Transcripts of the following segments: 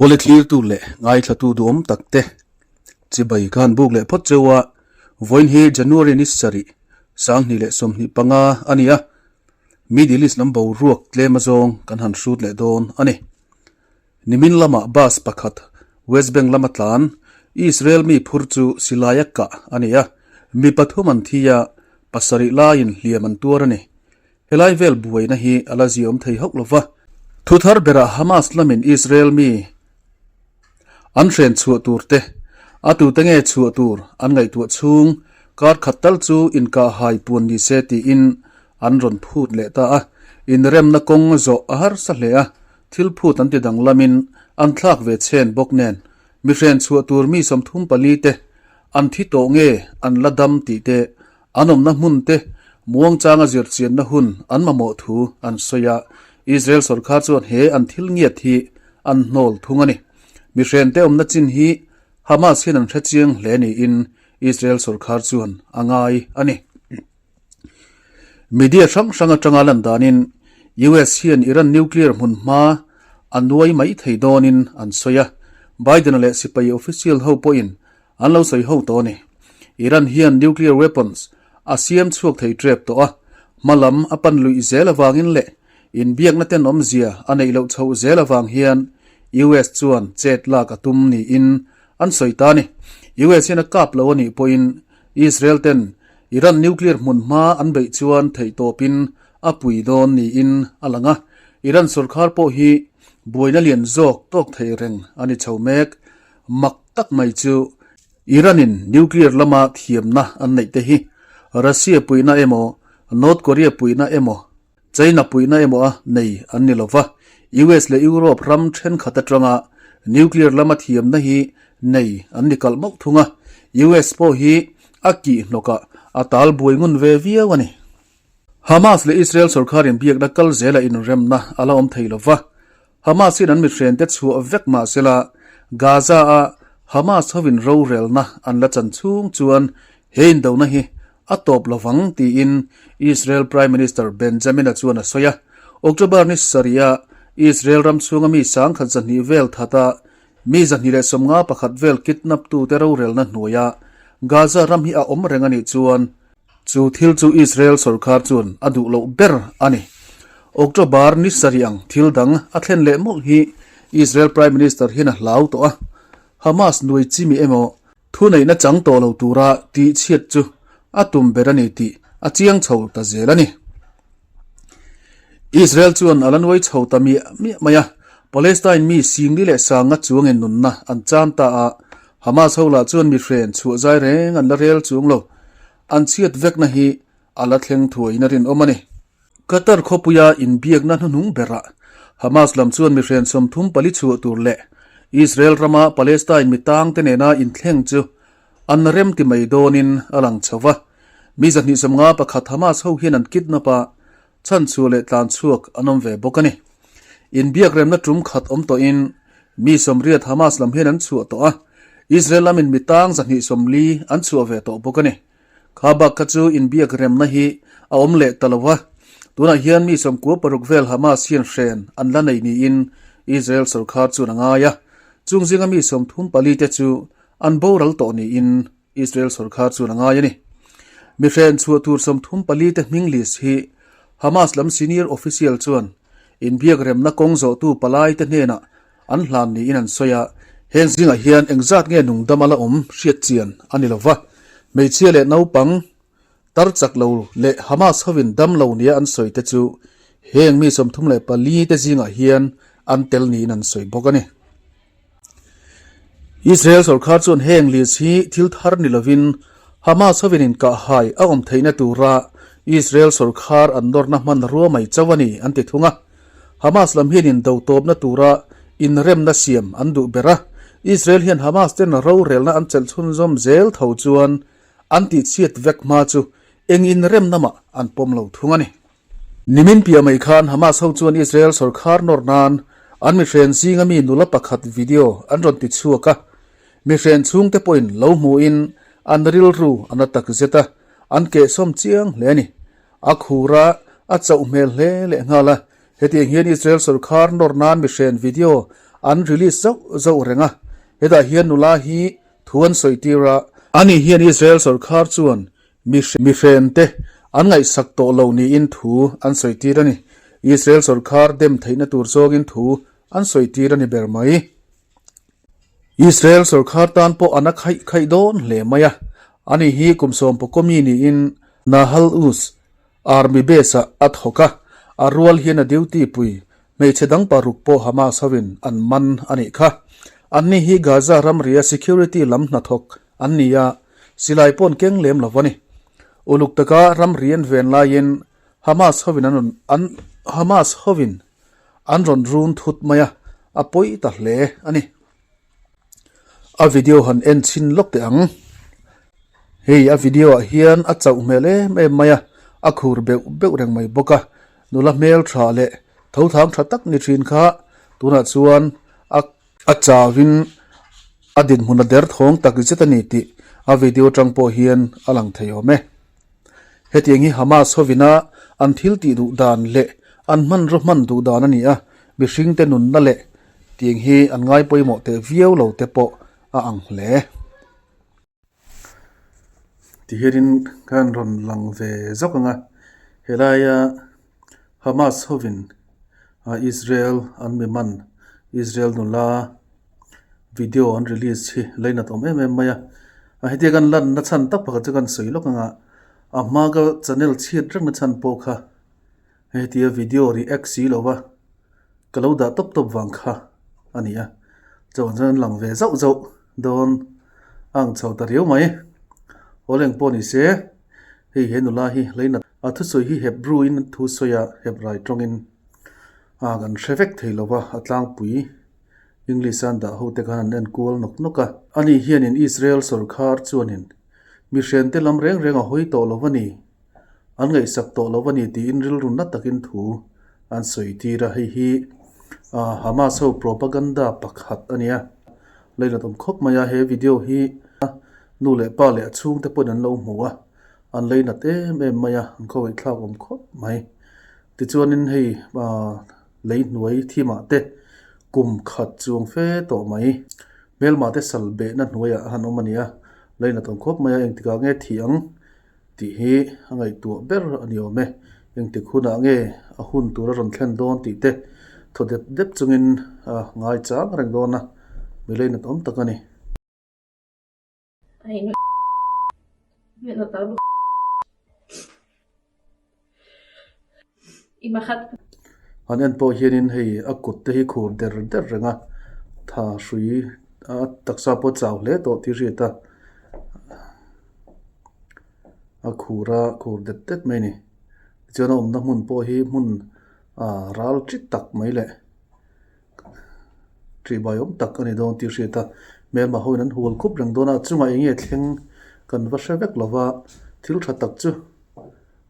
Awle thlirtu leh ngaithlatu duhawm tak te chibai ka han buk leh phawt cheu a, vawiin hi January ni sarih sanghnih leh 25 a ni a, Middle East lam boruak tlem azawng kan han hrut leh dawn a ni. Nimin lamah bus pakhat West Bank lama tlan Israel mi phur chu silai a kah a ni a, mi pathum an thi a, pasarih laiin hliam an tuar a ni. Helai vel buaina hi a la ziaawm thei hauh lo va. Thuthar berah Hamas lamin Israel mi an hren chhuah tur te, a tute nge chhuah tur an ngaihtuah chhung kar khat tal chu inkahhai puan ni se tiin an rawn phut leh ta a. Inremna kawng zawh a harsa hle a, thil phut an ti danglamin an thlak ve chhen bawk nen mi hren chhuah tur mi 34 te an thi tawh nge an la dam tih te An awmna hmun te muangchanga zirchianna hun an mamawh thu an sawi a, Israel sorkar chuan he an thil ngiat hi an hnawl thung a ni. Mihrente awmna chin hi Hamas hian an hrechiang hle niin Israel sorkar chuan a ngai a ni. Media hrang hrang atanga lan danin US hian Iran nuclear hmunhma a nuai mai thei dawnin an sawi a, Biden-a leh sipai official ho pawhin An lo sawi ho tawh a ni. Iran hian nuclear weapons a siam chhuak thei trep tawh a, hma lam a pan luih zel avangin leh inbiakna tenawmzia a neih loh chhoh zel avang hian US chuan chet lak a tum niin an sawi ta a ni. US hian a kap lo a nih pawhin Israel ten Iran nuclear hmun hma an beih chuan theihtawpin a pui dawn niin a lang a, Iran sorkar pawh hi buaina lian zawk tawk thei reng a ni chho mek. Mak tak mai chu Iran-in nuclear lama thiamna an neih te hi Russia puihna emaw, North Korea puihna emaw, China puihna emaw a nei an ni lova, US leh Europe ram thenkhat atanga nuclear lama thiamna hi nei an ni kalh mauh thung a, US pawh hi a kih hnawkah a tal buai ngun ve viau a ni. Hamas leh Israel sorkar inbiakna kal zela inremna a la awm thei lova, Hamas hian an mithrente chhuah vek mah sela, Gaza-a Hamas hovin rorelna an la chan chhung chuan he indona hi a tawp lovang tiin Israel Prime Minister Benjamin-a chuan a sawi a. October ni sarih-a Israel ram chhunga mi 1,200 vel thata mi 251 vel kidnap-tute rorelna hnuaia Gaza ram hi a awm reng a nih chuan Chu thil chu Israel sorkar chuan a duh loh ber a ni. October ni sarih ang thil dang a thlen leh mawlh hi Israel Prime Minister hian a hlau tawh a, Hamas nuai chimi emaw thuneihna chang tawh lo tura tihchhiat chu a tum ber a ni tih a chiang chho ta zel a ni. Israel chuan a la nuai chho ta miah miah mai a, Palestine mi singli leh sanga chuangin nunna an chan ta a, Hamas ho lah chuan mihren chhuah zai reng an la rel chung lo, an chhiat vekna hi a la thleng thuaiin a rinawm a ni. Qatar khawpuia inbiakna hnuhnung berah Hamas lam chuan mihren 34 chhuah tur leh Israel rama Palestine mi tangte nena inthleng chu an rem ti mai dawnin a lang chho va. Mi 251 Hamas ho hian an kidnap a, chhanchhuah leh tlanchhuak an awm ve bawk a ni. Inbiak remna tum khat awm tawhin mi 80 Hamas lam hian an chhuah tawh a, Israel lamin mi tang 240 an chhuah ve tawh bawk a ni. Kha bak kha chu inbiak remna hi a awm leh ta lo a, tunah hian mi 96 vel Hamas hian hren an la nei niin Israel sorkar chuan a ngai a, chung zinga mi 34 te chu an boral tawh niin Israel sorkar chuan a ngai a ni. Mihren chhuah tur 34 te hming list hi Hamas lam senior official chuan inbiak remna kawng zawhtu palai te hnenah an hlan niin an sawi a. Heng zingah hian engzat nge nungdam a la awm hriat chian a ni lova, hmeichhia leh naupang tar chak lo leh Hamas hovin dam lo nia an sawi te chu heng mi 34 te zingah hian an tel niin an sawi bawk a ni. Israel sorkar chuan heng list hi thil thar ni lovin Hamas hovin inkahhai a awm theihna tura Israel sorkar an nawrna hman rua mai chauh a ni an ti thung a. Hamas lam hian indo tawpna tura inremna siam an duh ber a, Israel hian Hamas ten rorelna an chelh chhunzawm zel tho chuan an tihchhiat vek hma chu eng inremna mah an pawm lo thung a ni. Nimin piah mai khan Hamas ho chuan Israel sorkar nawr nan an mihren zinga mi nula pakhat video an rawn ti chhuak a, mihren chhungte pawhin lo hmuhin an rilru a na tak zet a, an kehsawm chiang hle a ni. A khur a, a chauh hmel hle leh nghal a, hetiang hian Israel sorkar nawr nan mihren video an release zauh zauh reng a. Hetah hian nula hi thu an sawi tir a. Ani hian Israel sorkar chuan mihren te an ngaihsak tawh lo niin thu an sawi tir a ni. Israel sorkar dem theihna tur zawngin thu an sawi tir a ni ber mai. Israel sorkar tan pawh an a khaih khaih dawn hle mai a. Ani hi kum sawmpakaw mi niin Nahal Uz Army base ah a thawk a, a rual hian a duty pui hmeichhe dang paruk pawh Hamas hovin an man a nih kha. Anni hi Gaza ramria security lam hnathawk an ni a, silai pawh an keng lem lo a ni. Uluk taka ramri an ven laiin Hamas hovin an rawn an Hamas hovin an rawn run thut mai a, a pawi ta hle a ni. A video han en chhin lawk teh ang. Hei a video ah hian a chauh hmel em em mai a, a khur beuh beuh reng mai bawk a. Nula hmel tha leh tho thang tha tak ni thin kha tunah chuan a a chauhin a dinhmun a der thawng tak zet a ni tih a video atang pawh hian a lang thei awm e. Hetiang hi Hamas hovina an thil tih duh dan leh an hmanraw hman duh dan a ni a, mihringte nunna leh tiang hi an ngai pawimawh teh viau lo te pawh a ang hle. Tihianin khan rawn lang ve zawk ang a, helaia Hamas hovin Israel an mi man Israel nula video an release hi lainat awm em em mai a, a hetiang kan lanna chhan tak pakhat chu kan sawi lawk ang a, a hma ka channel chhiat reng na chhan pawh kha hetia video react si lo va ka lo dah tawp tawp vang kha a ni a, chuan chuan an lang ve zauh zauh dawn a ang chho ta riau mai, haw leng pawh ni se hei he nula hi lainat a thusawi hi Hebrew in thusawi a Hebrai tawngin a kan hre vek thei lo va a tlangpui. English an dah ho te khan an en kual nawk nawk a. Ani hianin Israel sorkar chuanin mihriante lam reng reng a hawi tawh lo a ni, an ngaihsak tawh lo a ni tiin rilru na takin thu an sawi tir a. Hei hi Hamas ho propaganda pakhat a nia. Leinat awm khawp mai a, he video hi nu leh pa leh a chhungte pawhin an lo hmu a, an leinat em em mai a, an khawngaihthlak awm khawp mai. Tichuanin hei Lei hnuai thimah te kum khat chuang fe tawh mai. Hmelmah te sal behna hnuaiah a han awm a ni a, lei na tawm khawp mai a, engtikah nge thih ang tih hi a ngaihtuah ber a ni awm e. Engtik hunah nge a hun tur a rawn thlen dawn tih te thaw dep dep chungin a ngai chang reng dawn a, mi lei na tawm tak a ni. An en pawh hianin hei a kut te hi khur der der reng a, tha hrui a taksa pawh a chau hle tawh tih a hriat a, a khur a khur det det mai a ni. Tichuan a awmna hmun pawh hi hmun ah ral chi tak mai leh. Ṭihbai awm tak a ni dawn tih hriat a, hmelma hoin an hual khup reng dawn a, a chungah eng nge thleng kan va hre vek lo va, thil ṭha tak chu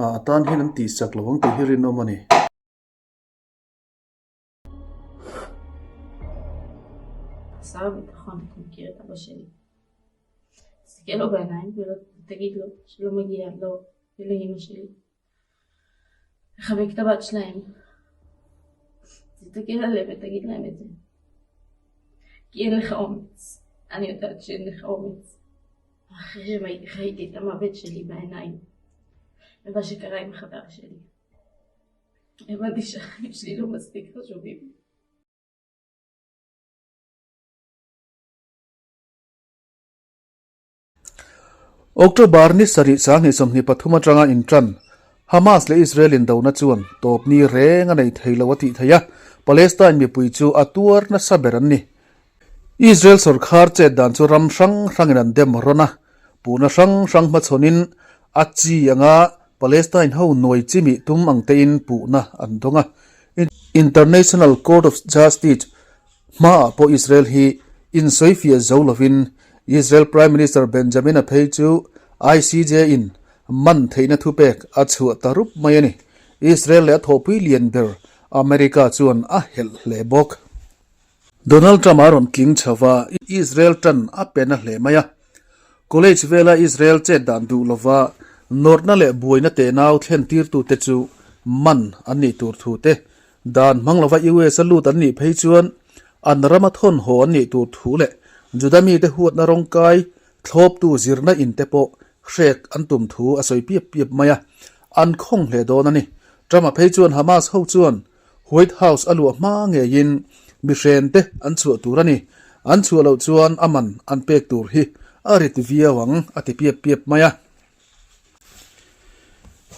a tan hian an tihsak lo ang tih hi rinawm a ni. לחבק את הבת שלהם. תסתכל עליהם ותגיד להם את זה. כי אין לך אומץ. אני יודעת שאין לך אומץ. אחרי שראיתי את המוות שלי בעיניים, ומה שקרה עם החבר שלי, הבנתי שהחיים שלי לא מספיק חשובים. October ni sarih 2023 atanga intan Hamas leh Israel indona chuan tawpni reng a nei thei lo a tih theih a, Palestine mipui chu a tuar nasa ber an ni. Israel sorkar chet dan chu ram hrang hrangin an dem rawn a, puhna hrang hrang hmachhawnin a chi anga Palestine ho nuai chimih tum ang tein puhna an dawng a. International Court of Justice Hmaah pawh Israel hi insawifiah zo lovin Israel Prime Minister Benjamin-a phei chu ICJ-in man theihna thupek a chhuah ta rup mai a ni. Israel leh a thawhpui lian ber America chuan a helh hle bawk. Donald Trump-a rawn tling chho va, Israel tan a pe na hle mai a. College vela Israel chet dan duh lova nawrhna leh buaina tenau thlen tirtute chu man an nih tur thu te Dan hmang lova US a lut an nih phei chuan an rama thawn haw an nih tur thu leh Juda mite huatna rawngkai thlawptu zirna in te pawh hrek an tum thu a sawi piap piap mai a, an khawng hle dawn a ni. Trump-a phei chuan Hamas ho chuan White House a luah hma ngeiin mihren te an chhuah tur a ni. An chhuah loh chuan a man an pek tur hi a rit viau ang a ti piap piap mai a.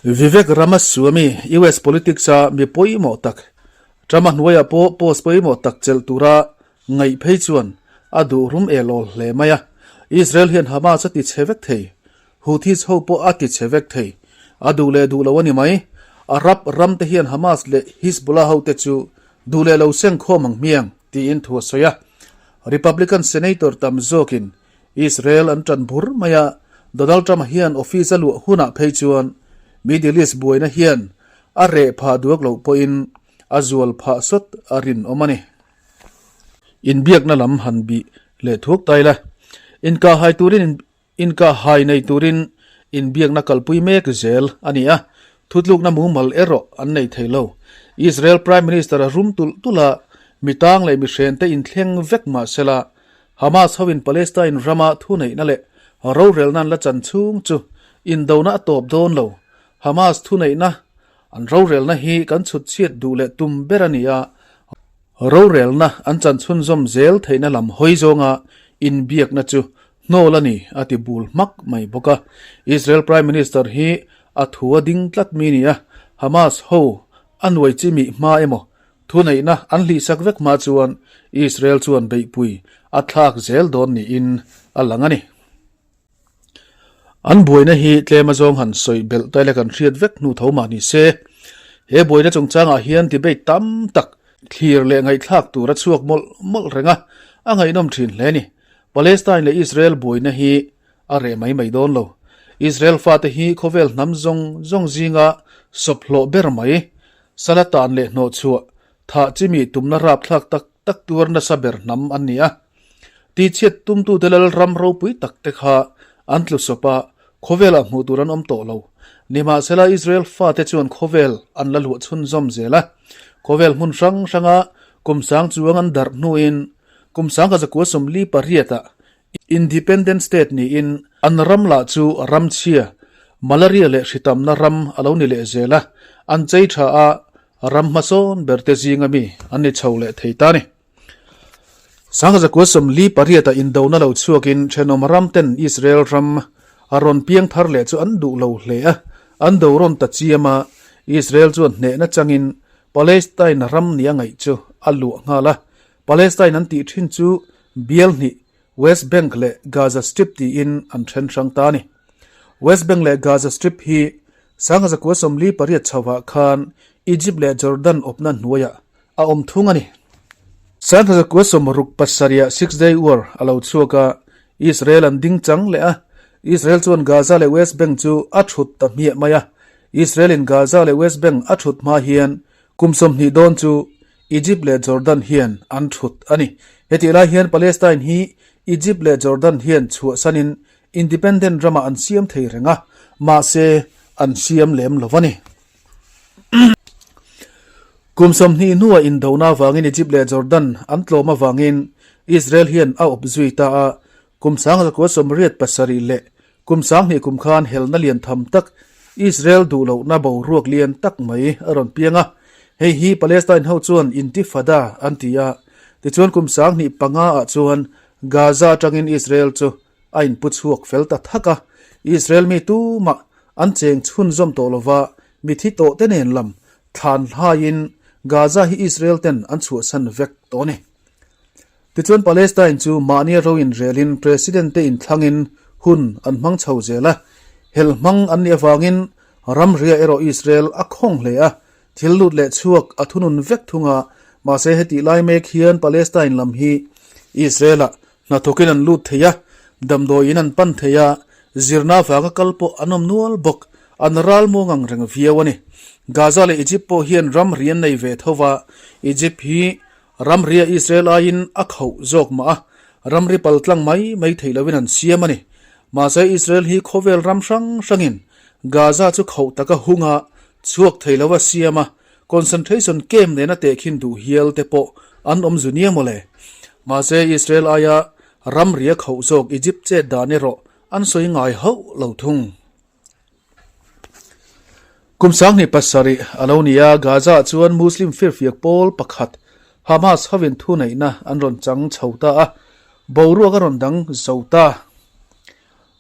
Vivek Ramaswamy, US politics-a mi pawimawh tak, Trump-a hnuaiah pawh post pawimawh tak chelh tura ngaih phei chuan a duh rum el awl hle mai a. Israel hian Hamas a ti chhe vek thei. Houthis ho pawh a ti chhe vek thei. A duh leh duh lo a ni mai. Arab ram te hian Hamas leh Hizbullah ho te chu duh leh lo seng khawm ang hmiang, tiin thu a sawi a. Republican Senator tam zawkin Israel an tan bur mai a, Donald Trump-a hian office a luah hunah phei chuan Middle East buaina hian a reh phah duak loh pawhin a zual phah sawt a rinawm a ni. Inbiakna lam han bih leh thuak ta ila, inkahhai turin inkahhai nei turin inbiakna kalpui mek zel a ni a, thutlukna mumal erawh an nei thei lo. Israel Prime Minister a rum tulh tulh a, mitang leh mihrente inthleng vek mah sela, Hamas hoin Palestine rama thuneihna leh rorelna an la chan chhung chu indona a tawp dawn lo. Hamas thuneihna an rorelna hi kan chhut chhiat duh leh tum ber a ni a, Rorelna an chan chhunzawm zel theihna lam hawi zawnga inbiakna chu hnawl a ni a ti bul hmak mai bawk a. Israel Prime Minister hi a thu a ding tlat mi nia Hamas ho a nuai chi mih hma emaw thuneihna an hlihsak vek hma chuan Israel chuan beihpui a thlak zel dawn niin a lang a ni. An buaina hi tlem azawng han sawi belh ta ila kan hriat vek hnu tho mah ni se. He buaina chungchangah hian debate tam tak thlir leh ngaihthlak tur a chhuak mawlh mawlh reng a, a ngaihnawm thin hle a ni. Palestine leh Israel buaina hi a reh mai mai dawn lo. Israel fate hi khawvel hnam zawng zawng zinga sawp hlawh ber mai, sala tan leh hnawhchhuah thah chimi tumna rapthlak tak tak tuar nasa ber hnam an ni a. Tihchhiat tumtute lal ram ropui tak te kha an tlu sawp a, khawvelah hmuh tur an awm tawh lo. Nimahsela Israel fate chuan khawvel an la luah chhunzawm zel a. Khawvel hmun hrang hranga kum sang chuang an darh hnuin kum sangkhat zakua 48 ah Independent State niin an ram lah chu ramchhia, malaria leh hritamna ram a lo ni leh zel a, an chei tha a, ram hmasawn berte zinga mi an ni chho leh thei ta a ni. Sangzakua 48 ah indona lo chhuakin thenawm ramten Israel ram a rawn piang thar leh chu an duh lo hle a, an do rawn ta chiam a, Israel chuan hnehna changin Palestine ram nia ngaih chu a luah nghal a, Palestine an tih thin chu bial hnih West Bank leh Gaza Strip tiin an then hrang ta a ni. West Bank leh Gaza Strip hi Sangzakua 48 chhovah khan Egypt leh Jordan awpna hnuaiah a awm thung a ni. Sangzakua 67 Six Day War a lo chhuak a, Israel an ding chang leh a, Israel chuan Gaza leh West Bank chu a thut ta hmiah mai a. Israel in Gaza leh West Bank a thut hma hian kum 20 dawn chu Egypt leh Jordan hian an thut a ni. Hetih lai hian Palestine hi Egypt leh Jordan hian chhuahsanin independent ramah an siam thei reng a, mahse an siam lem lo a ni. Kum 20 hnuah indona avangin Egypt leh Jordan an tlawm avangin Israel hian a awp zui ta a, kum 1987 leh kum 2000 kum khan helna lian tham tak Israel duh lohna boruak lian tak mai a rawn piang a, hei hi Palestine ho chuan Intifada an ti a, tichuan kum 2005 ah chuan Gaza atangin Israel chu a inpu chhuak fel ta thak a, Israel mi tumah an cheng chhunzawm tawh lova mithi tawh te nen lam thlan hlaiin Gaza hi Israel ten an chhuahsan vek tawh a ni. Tichuan Palestine chu mahnia ro inrelin President te inthlangin hun an hmang chho zel a, hel hmang an nih avangin ramria erawh Israel a khawng hle a, thil lut leh chhuak a thunun vek thung a, mahse hetih lai mek hian Palestine lam hi Israel-ah Hnathawkin an lut thei a, damdawiin an pan thei a, zirna avanga kal pawh an awm nual bawk. An ral muang ang reng viau a ni. Gaza leh Egypt pawh hian ramri an nei ve tho va, Egypt hi ramria Israel aiin a khauh zawk mah a, ramri paltlang mai mai theih loin an siam a ni. Mahse Israel hi khawvel ram hrang hrangin Gaza chu khauh taka hunga chhuak thei lova siam a, concentration camp nena tehkhin duh hial te pawh. an awm zu nia mawle. Mahse Israel aia ramri a khauh zawk Egypt chet dan erawh an sawi ngai hauh lo thung. Kum 2007 a lo ni a, Gaza-ah chuan Muslim firfiak pawl pakhat Hamas hovin thuneihna an rawn chang chho ta a, boruak a rawn dang zo ta.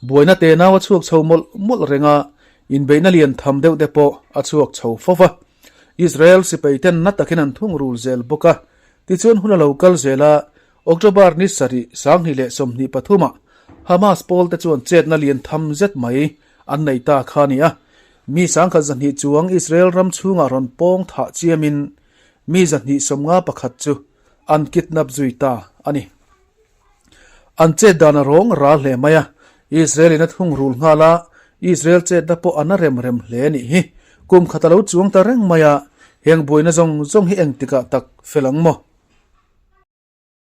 Buaina tenau a chhuak chho mawlh mawlh reng a, inbeihna lian tham deuh te pawh a chhuak chho fo va. Israel sipai ten na takin an thung rul zel bawk a, tichuan hun a lo kal zel a, October ni sarih 2023 ah Hamas pawl te chuan chetna lian tham zet mai an nei ta kha a ni a, mi 1200 chuang Israel ram chhungah rawn pawng thah chiamin mi 251 chu an kidnap zui ta a ni. An chet dan a rawng ral hle mai a, Israel in a thung rul nghal a, Israel chetna pawh a na rem rem hle a nih hi. Kum khat a lo chuang ta reng mai a, heng buaina zawng zawng hi engtikah tak fel ang maw?